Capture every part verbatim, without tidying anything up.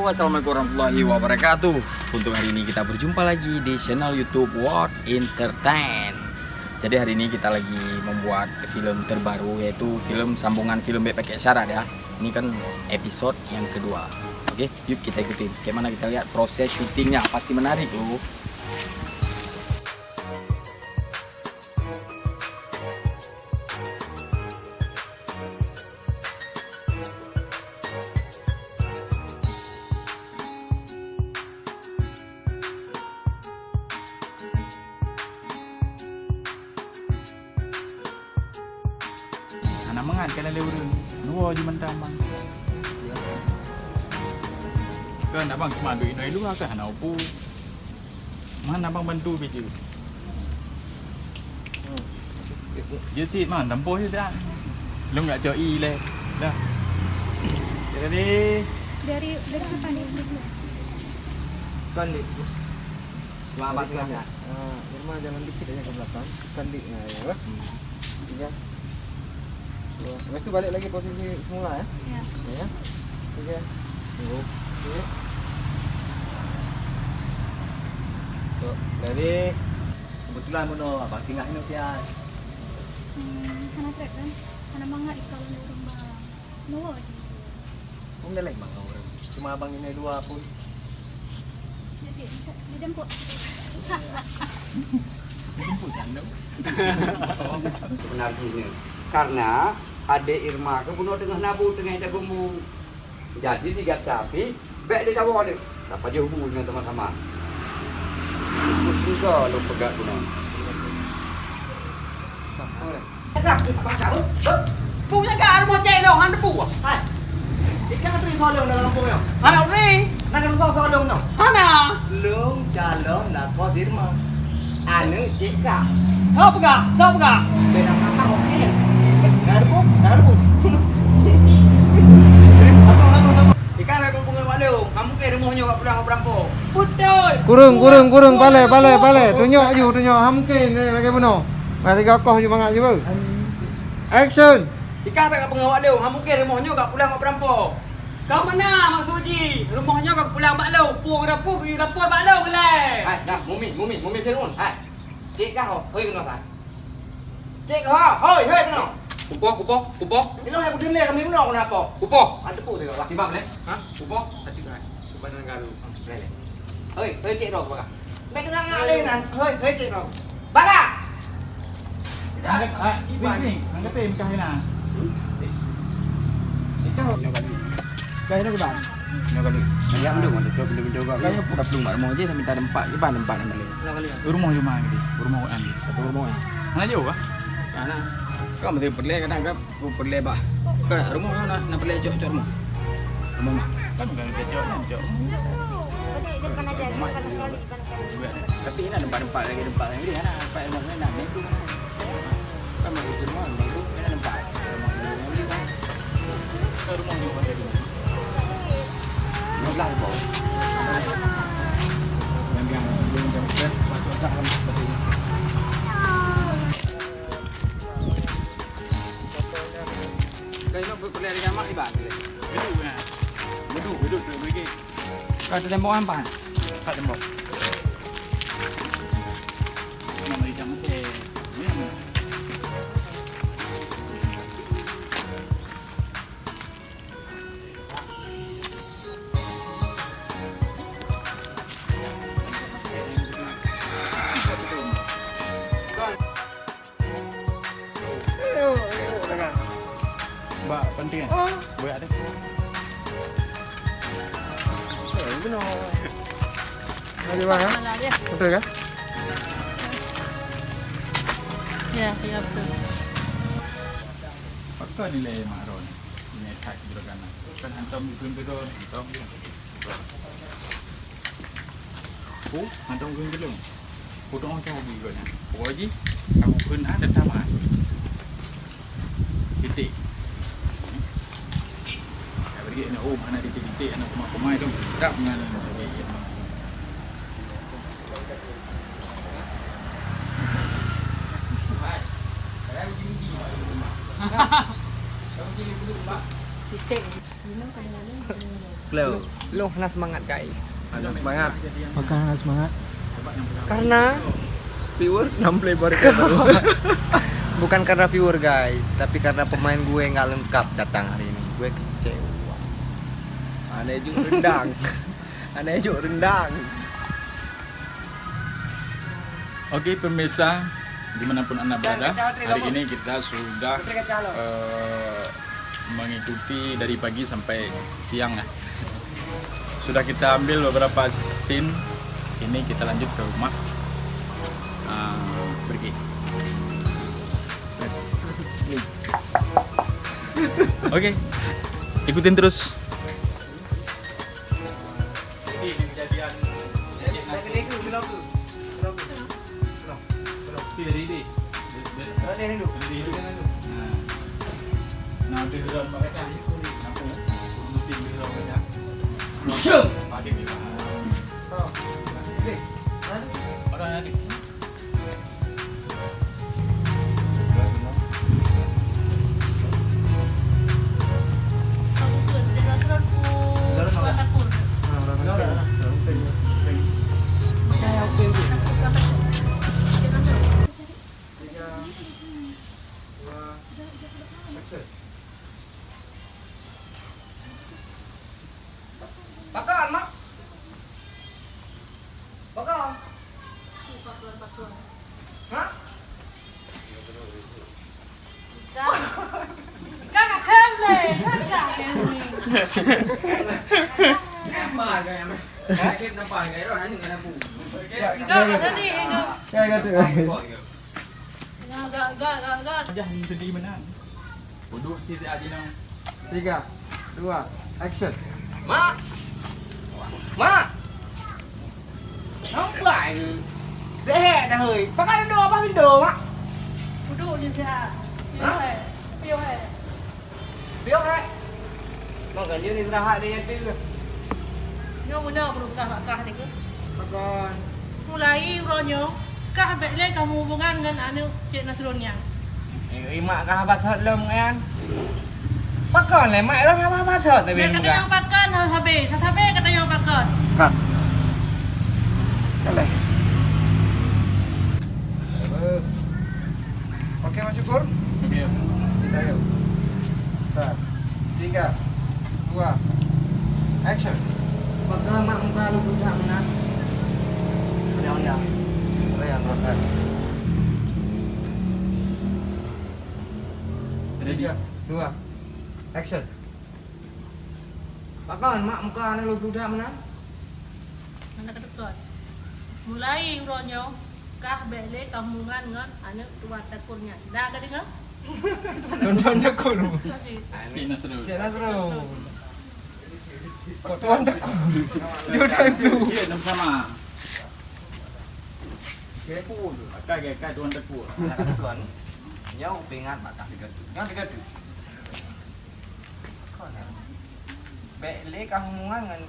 Assalamualaikum warahmatullahi wabarakatuh. Untuk hari ini kita berjumpa lagi di channel YouTube World Entertain. Jadi hari ini kita lagi membuat film terbaru, yaitu film sambungan film Bèk Pakèk Syarat ya. Ini kan episode yang kedua. Oke, yuk kita ikutin. Bagaimana kita lihat proses syutingnya, pasti menarik loh. Hana mangat kan lé ureueng. Dua ji mantong bang. Kan abang cuma duek inoe luwa kan hana upu. Man abang bantu pih jeuet. Jeuet cit man, tampoh jeuet dah. Lôn jak cok ie lé. Dah. Jadi Dari, dari siapa nih? Kan di. Selamat berangkat. Ah, Irma jalan dikit aja ke belakang. Kan di, nah, ya. Tiga. Dua. Lepas tu balik lagi posisi semula ya. Ya. Ya. Tiga. Dua. Tiga. Tuh, dari kebetulan bunoe abang singgah nyoe siat. Hmm, hana trép kan? Hana mangat ika lôn ureueng bang. Nyoe aja. Hana lé mangat ureueng. Cuma abang inoe luwa pun. Dijemput. Dijemput kan, dong? Sebenarnya ini, karena adek Irma ke bunoe teungoh nabu, teungoh ida gumbu. Jadi digata pih, bèk dicawoe lé. Tapajoh bu nyan sama-sama. Pusing ka lôn peugah bunoe. Punya ka rumoh cek lôn hana bu. Hai. Ikan teri soalnya dalam kampung ya. Hana teri. Nak kena soal soal dong no. Hana. Lôn calon lakoe Irma. Aneuk cek ka. Soe peugah? Soe peugah? Sepeda kakak oke. Dah rebuk, dah rebuk. Ikan bèk peungeut wak lôn. Nggak mungkin rumoh nyoe ka pulang bak perampok. Betul. Kurung, kurung, kurung. Palé, palé, palé. Tunyok aju, tunyok. Nggak mungkin lagèe bunoe. Mari gakoh ju mangat ju, beuh. Action. Ikan bèk peungeut wak lôn. Nggak mungkin rumoh nyoe ka pulang bak perampok. Ka meunan maksud jih, rumoh nyoe ka pulang bak lôn, pueng dapur, geuyue dapur bak lôn lé. Hai, dah, Mumi, Mumi, Mumi Fir'aun, hai. Cek kah ho, hoi keunoe, hai. Cek ho, hoi, hoi keunoe. Kupoh, kupoh, kupoh. Inoe hai udeueng lé kami bunoe keunoe po. Kupoh. Ada po teuka, Bang. Timbang lé. Ha? Kupoh. Tadi kan. Cuba dengan garu. Lé, lé. Hoi, hoi cek droe keunoe. Bèk keuneuk ngak lé nan. Hoi, hoi cek droe. Baka! Anggap, ah, ping, ping. Anggap ping kah ina. Hmm? Ikah. Nyoe kali. Kah ina kiban? Nyoe kali. Nyoe kali. Kah nyoe pura plueng bak rumoh je, sampai tempat kiban tempat yang balik. Nyoe kali. Rumoh cuma gitu. Rumoh kan. Satu rumoh ya. Mana jauh kah? Mana? Kau mesti pergi kadang kau Ku peureulèe bah. Ka rumoh nyoe na, na peureulèe cok, cok rumoh. Rumoh mak. Kan bukan cok, cok rumoh. Tapi na tempat-tempat lagi, tempat lagi na, tempat rumoh na, na, na. Kan bagi rumoh, na, na tempat. Rumoh ni, rumoh ni. Lima belas bawah. Yang, yang, yang, yang, yang, patut dah dalam seperti ini. Kayu nak buat kuliah di jamak ni, Bang? Duduk, nah. Duduk, duduk, duduk, duduk. Kau ada tembok nampak? Tak tembok. Nak beri jam, eh, ni mana? Bak penting eh? Boyak deh. Eh, benar. Ada bang, ha? Betul kan? Ya, ya betul. Pakon nilai Mak Ron? Nilai tak juragan. Kan hantom ikun ke Ron, hantom dia. Oh, hantom ikun ke Ron. Putong cah bui kau nyan. Pokok ji, kamu pun ada tamat. Titik. Ya, beri anak, oh, mana titik-titik, anak kumai-kumai tu. Tak mengalir. Titik. Close. Lôn hana seumangat, guys. Hana seumangat. Pakon hana seumangat? Karena viewer enam puluh ribu. Bukan karena viewer, guys, tapi karena pemain gue nggak lengkap datang hari ini. Gue kecewa. Aneh juk rendang. Aneh juk rendang. Oke, pemirsa, dimanapun Anda berada, hari ini kita sudah, eh, mengikuti dari pagi sampai siang, ya. Sudah kita ambil beberapa scene, ini kita lanjut ke rumah. Ah, pergi. Oke, ikutin terus. Jadi, ini kejadian. Nah. Nah, di dalam mereka. Nanti di dalam mereka. Ada di mana? Orang ada. Pakon, Mak? Pakon? Hah? Ka, ka nak khem lé, ka nak khem lé. Nampak kan? Nampak kan? Nampak kan? Nampak kan? Enggak, enggak tadi, enggak. Enggak, enggak, enggak, enggak. Wajah ni sedih benar. Bodoh si Haji nang. Tiga, dua, action. Mak! Mak! Nampak ni. Sehat dah, hei. Pakai duduk apa pintu, Mak? Duduk je sihat. Hah? Piuh, eh. Piuh, eh. Piuh, eh. Mak ganjil ni istirahat dia tu. Nyoe guna beurukah bakah ni ke? Pakon. Mulai uroe nyoe, kah bèk lé kamu hubungan ngon aneuk Cik Nasrul nyan. Eh, mak kah haba thot lom nyan. Pakon lé mak roh haba thot tapi. Kata nyang pakon haba sabe, sabe kata nyang pakon. Cut. Kaleh. Oke, Mas Syukur. Oke. Kita yuk. Start. Tiga, dua, action. Pakon mak muka lôn pucat meunan? Ada onda. Ada yang rotan. Ready? Tiga, dua, action. Pakon mak muka lôn pucat meunan? Hana keudeuh. Mulai uroe nyoe, kah bèk lé kamu hubungan ngon aneuk tuan takon nyan. Dah ka deungö? Tuan takon. Cik Nasrul. Cik Nasrul. Tuan takon. Dia dah dulu. Dia sama-sama. Akai, akai, tuan takon. Tuan takon. Nyoe peuingat bak kah tiga tu. Nyoe tiga tu. Bèk lé kah hubungan ngon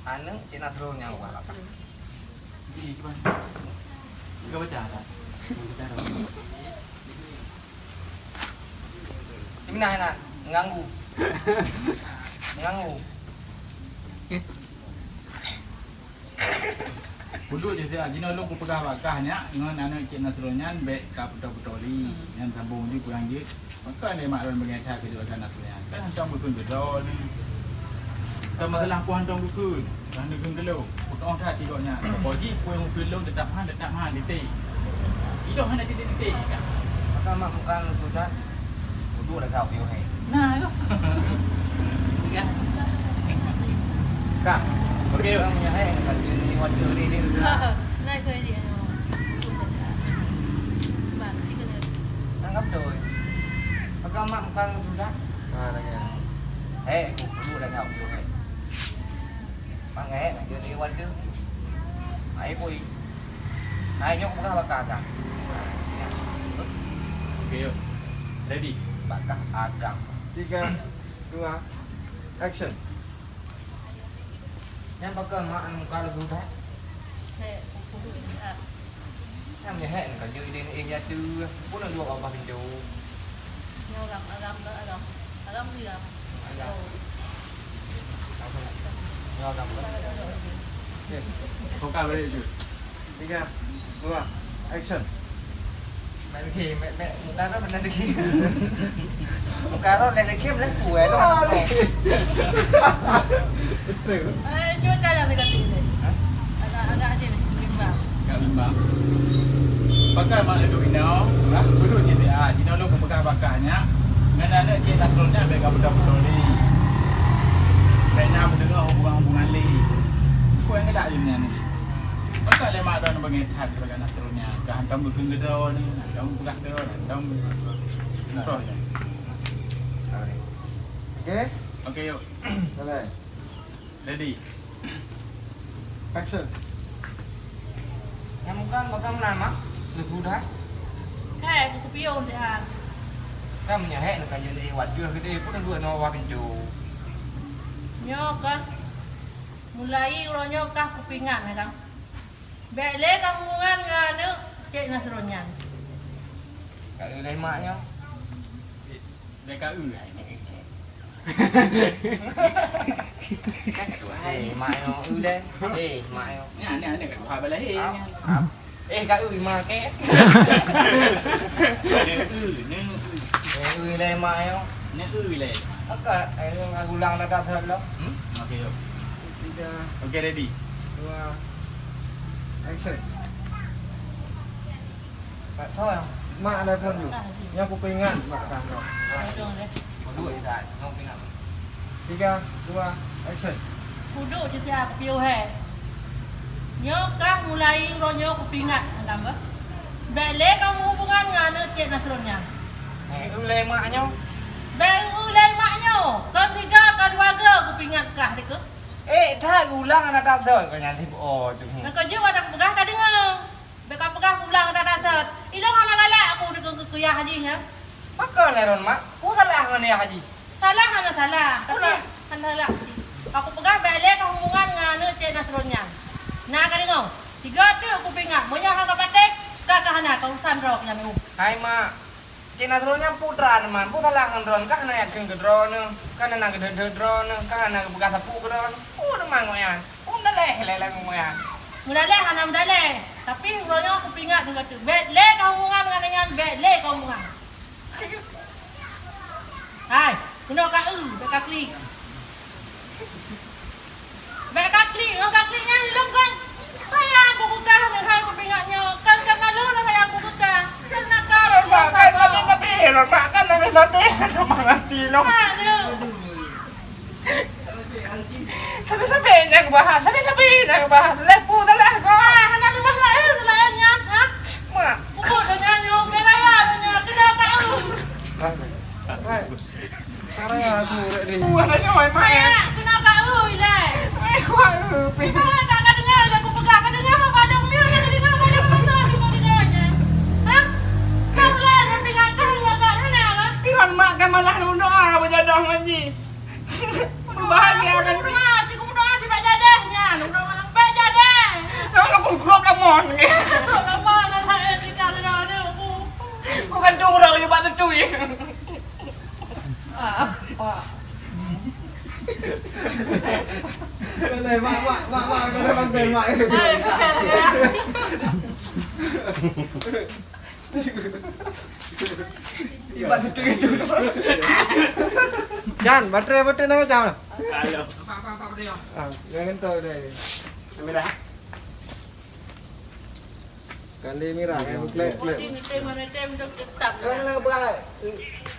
aneuk Cik Nasrul nyang wah. Ih, cuba. Kau baca tak? Baca tak? Di mana, Hana? Mengganggu. Mengganggu. Peuduek jih siat, jinoe lôn kupeugah bak kah nyak ngon aneuk Cik Nasrul nyan bèk ka putôh-putôh lé. Nyan sambông ju peurang jeuet. Pakon lé mak lôn beungèh that keu Cik Nasrul nyan. Kan hantom geukheun keudroe nyoe. Ka masalah peue hantom geukheun. Ka neukheun keu lôn. Putôh that tigoe nyan. Poh jih peue geukheun lôn teutap han, teutap han, titik. Idoh hana titik-titik. Maka mak bukan lôn sudah. Uduk dah kau piuh hai. Nah, tu. Ya. Kak. Okey. Orang punya hai, kan dia ni water ni dia. Ha, ha. Nice idea. Bang, tiga dah. Tanggap tu. Maka mak bukan lôn sudah. Ha, dah ya. Hai, aku uduk dah kau piuh hai. Pangai nak jadi wadah. Hai, boy. Hai, nyok bukan bakar dah. Okey, yuk. Ready? Bakar agam. Tiga, dua, action. Nyan bakar mak anu muka laju dah. Hei, aku dulu ni, ah. Nyang nyehe nyoe ka jeuet idéh éh jatuh. Pun na dua babah pintoe. Nyoe agam, agam ke agam? Agam ke agam? Agam. Oh. Oke, buka balik tu. Tiga, dua, action. Main game, main, main, muka apa benar lagi? Muka apa benar lagi? Benar kuat. Betul. Eh, cuaca yang negatif ni. Hah? Agak, agak aja ni, berimbang. Agak berimbang. Pakon mak lôn duek inoe, ureueng jih, ah, jinoe lôn peugah bak kah nyan, ngon aneuk jih lakoe nyan bèk ka beutôi-beutôi lé. Bèk na meudeungoe hubungan-hubungan lé. Peue nyang geudak lôn nyan? Pakon lé mak droeneuh beungèh that keu aneuk droeneuh nyan, ka hantom geukheun keu droeneuh, hantom peugah keu droeneuh, hantom contoh nyan. Oke? Oke, yuk. Boleh. Ready. Action. Nyang muka bakal meunan, Mak. Leuh sudah. Hai, aku kupion sihat. Kan meunyoe hék neuka nyoe lé watèe geude pun dua nyoe wah pintoe. Nyoe kan. Mulai uroe nyoe kah kupeuingat, ya, Kang. Bèk lé kah hubungan ngon aneuk Cék Nasron nyan. Ka lé mak nyoe. Bèk ka eu hai. Eh, mak nyoe eu deh. Eh, mak nyoe. Nyan, nyan, nyan ka dua baleh, eh, nyan. Eh, ka eu mak ke? Neu eu, neu eu. Eh, eu lé mak nyoe. Neu eu lé. Maka, eh, nyoe ka gulang dah dah lom. Hmm? Oke, yuk. Tiga. Oke, ready. Dua. Action. Mak ada pun ju. Nyang kupeuingat mak kah nyoe. Tiga, dua, action. Kuduek jih siat kupiôh hai. Nyoe kah mulai uroe nyoe kupeuingat ngon gamba. Bèk lé kah meuhubungan ngon aneuk Cék Nasron nyan. Eh, ulèe mak nyoe. Bèk ulèe mak nyoe. Kah tiga, kah dua go kupeuingat kah dikeue. Eh, that ulang aneuk that sot kah nyan. Oh, tu. Maka jeuet adak peugah ka deungoe. Bèk kapeugah pulang that-that sot. Ilôn hana galak aku dikeue-, keukuyah jih nyan. Pakon lé ron mak? Peue salah ngon yah jih? Salah hana salah, tapi hana salah jih. Aku peugah bèk lé kah hubungan ngon aneuk Cék Nasron nyan. Na ka deungoe, tiga teuk kupeuingat, meunyoe hana kapatéh, ka ka hana ka urusan droe nyan uh. Hai mak, Cék Nasron nyan putra teuma, peue salah ngon droeneuh, ka hana yakén keu droeneuh, ka hana geudeuh-deuh droeneuh, ka hana geupeugah sapeue keu droeneuh. Peue teuma ngon nyan? Peue meudaléh lé-lé ngon nyan? Meudaléh hana meudaléh, tapi uroe nyoe kupeuingat sigoe teuk. Bèk lé kah hubungan ngon nyan, bèk lé kah hubungan. Hai, keunoe ka eu, bèk ka klik. Bèk ka klik, oh ka klik nyan lom kan. Sayang kupeugah nyoe hai kupeuingat nyoe. Kan, kan na lôn sayang kupeugah. Kan na ka. Mak, kan tapi, tapi, mak, kan tapi, tapi, semangat di lom. Aduh. Tapi, tapi, nak bahas. Tapi, tapi, nak bahas. Lepu dah lah kau. Ah, hana rumah lain, lain nyan, ha? Mak. Kubu dah nyan, nyoe, beraya dah nyan. Kena apa? Hai. Karena aku udah di. Wah, tanya mai mai. Hai, kenapa ui lai? Ai, wah, eh, pe. Kenapa tak ka dengar lagu pegang? Ka dengar apa dong? Mil ka dengar apa dong? Masa kita dengar aja. Hah? Kau lah yang pegang kau agak mana, ha? Iwan mak kan malah doa berjodoh manji. Bahagia kan? Doa, cik doa sibak jadeh nyan. Doa malam baik jadeh. Kalau kau grup dah mon. Kalau mon dah saya tinggal dah ada aku. Kau kan dong orang lebat tu. Ah, ah. Boleh, mak, mak, mak, mak, kena konten, mak. Hai, bukan, ya. Ibat betul itu. Jan, baterai, baterai nak macam mana? Halo. Ah, jangan tahu deh. Kamera. Kali mirah, eh, klep, klep.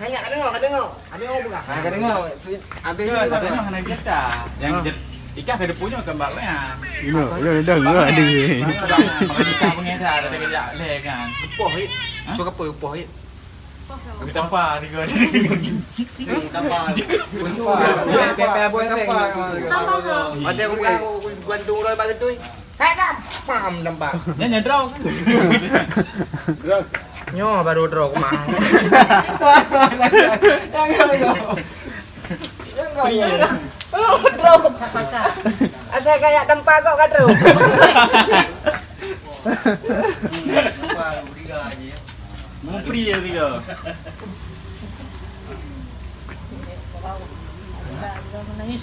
Hanya ka deungoe, ka deungoe. Ka deungoe peugah. Ha, ka deungoe. Habis ni ka deungoe hana cerita. Yang jet-, ikah ka dipunyok ke Mbak Mea. Ino, ino dah gua ada. Bang, bang, bang, kita pengedah, ada kerja leh kan. Poh, eh. Hah? Cok apa, poh, eh? Kami tampa tiga. Tampa. Tampa. Tampa. Ada bukan, bukan dua orang bak tu. Hai, kam! Pam, nampak. Nyan, nyan draw. Nyoe baru draw kemah. Jangan, jangan. Jangan. Oh, draw. Asai kayak tempat kok ka draw. Mumpri ya tiga. Menangis.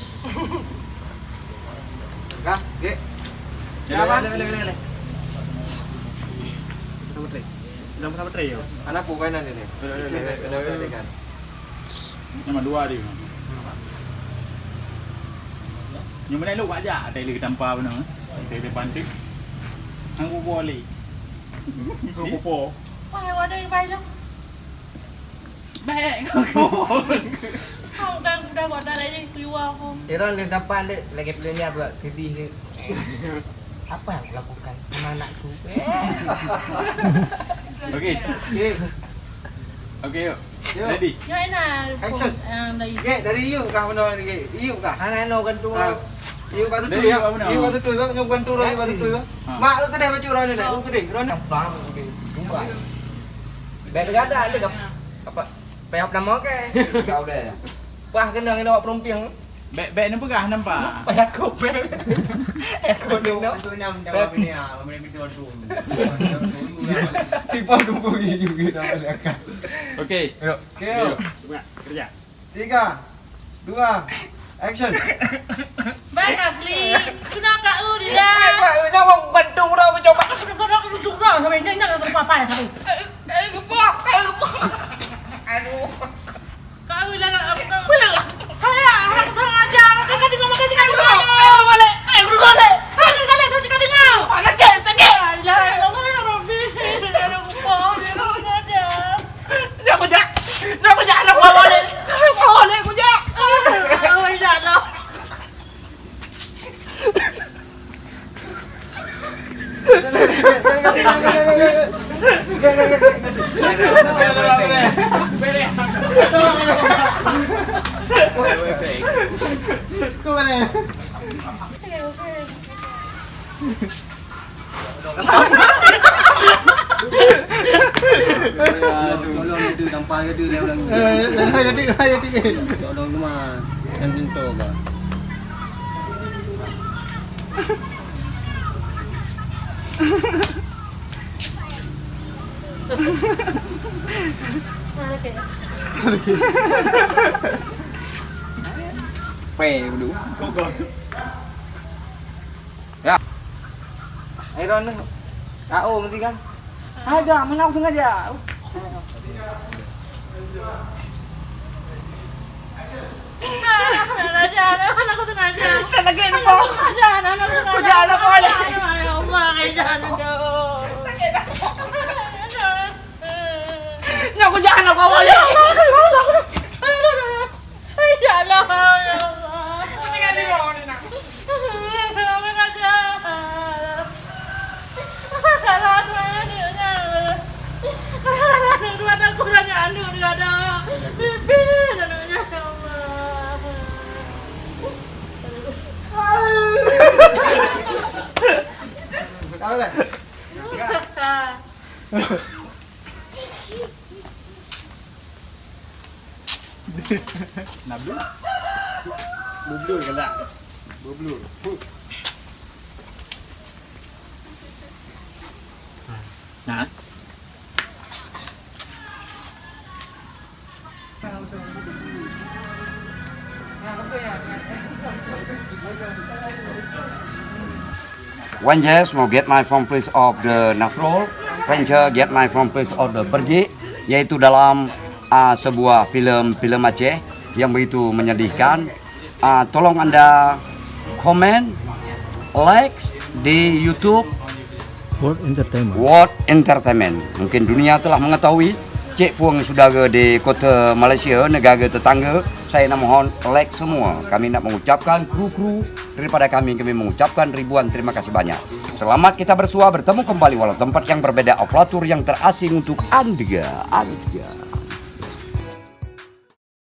Kah, Gek? Lé, lé, lé, lé, lé. Sama tray. Sama, sama tray, yo. Anak bukan ini. Lé, lé, lé, lé, lé, lé. Nama dua dia. Yang mana lu ajak, ada lagi tanpa benar. Ada lagi pantik. Hang boleh. Kau po. Wah, ada yang baik lah. Bèk. Kau kan udah buat darah je keluar aku. Iron leuh tampan dek lagi pelenya buat sedih je. Apa yang aku lakukan sama anakku? Okey. Okey. Okey, yuk. Yuk. Ready? Nyoe na. Action. Yang dari. Gek, dari yuk kah mana ni, Gek? Yuk kah? Hana no kan tu. Ha. Yuk batu tu ya. Yuk batu tu ya. Yuk kan tu ya batu tu ya. Ha. Mak, eu keudeh bacut droeneuh, eu keudeh, droeneuh. Bang, eu keudeh. Dua. Bèk teugadak lé ka. Apa? Payah nama ke? Kau deh. Pah keunong awak perumping. Bèk, bèk neupeugah nampak. Payah kau bèk. Eh, kau ni no. Untuk enam jawab ini ah, memberi pintu tu. Tiba dua juga nama dia kan. Okey. Yuk. Okey. Yuk. Buka kerja. Tiga, dua, action. Baik, Afli. Guna kat u dia. Eh, eh, eh, nyawang bantu orang mencoba. Aku dah, aku dah, aku dah, sampai nyanyi, aku dah papai, tapi. Eh, eh, eh, apa? Eh, apa? Aduh. Kau dah nak, kau dah. Kau dah, aku sama aja. Kau kan dengan makan ikan. Aduh, aduh, balik. Eh, aduh, balik. Aduh, balik, kau cakap dengar. Sakit, sakit. La ilaha illallah, ya Rabbi. Aduh, apa? Aduh, aduh. Nak kujak! Nak kujak anak gua boleh! Anak gua boleh kujak! Oh, ya Allah. Kau mana? Tolong, tolong, dia tampal ke dia, dia orang ni. Eh, eh, eh, jadi, eh, jadi. Tolong tu mah. Kan pintu bah. Pè dulu. Ya. Iron ni. K O mesti kan? Ada, mana aku sengaja. Sengaja, anak aku sengaja. Tak lagi ni, Bang. Sengaja, anak aku sengaja. Hujan, anak aku ada. Ya Allah, hujan, aduh. Nak hujan, anak aku boleh. Ya Allah, ya Allah. Tinggal di bawah ni, nak. Apa kata? Kalau aku anaknya. Kalau aku dua tahun kurang anak dia ada. Pipi anaknya, ya Allah. Tahu tak? Nablu? Bublu galak. Bublu. Nah. One Jess mau get my phone please off the Nasrul. Ranger get my phone please off the Berjik, yaitu dalam, ah, sebuah filem, filem Aceh yang begitu menyedihkan. Ah, tolong Anda komen, like di YouTube World Entertainment. World Entertainment. Mungkin dunia telah mengetahui, cek pueng saudara di kota Malaysia, negara tetangga, saya nak mohon like semua. Kami nak mengucapkan kru-kru daripada kami, kami mengucapkan ribuan terima kasih banyak. Selamat kita bersua bertemu kembali walau tempat yang berbeda, aparatur yang terasing untuk Anda. Anda.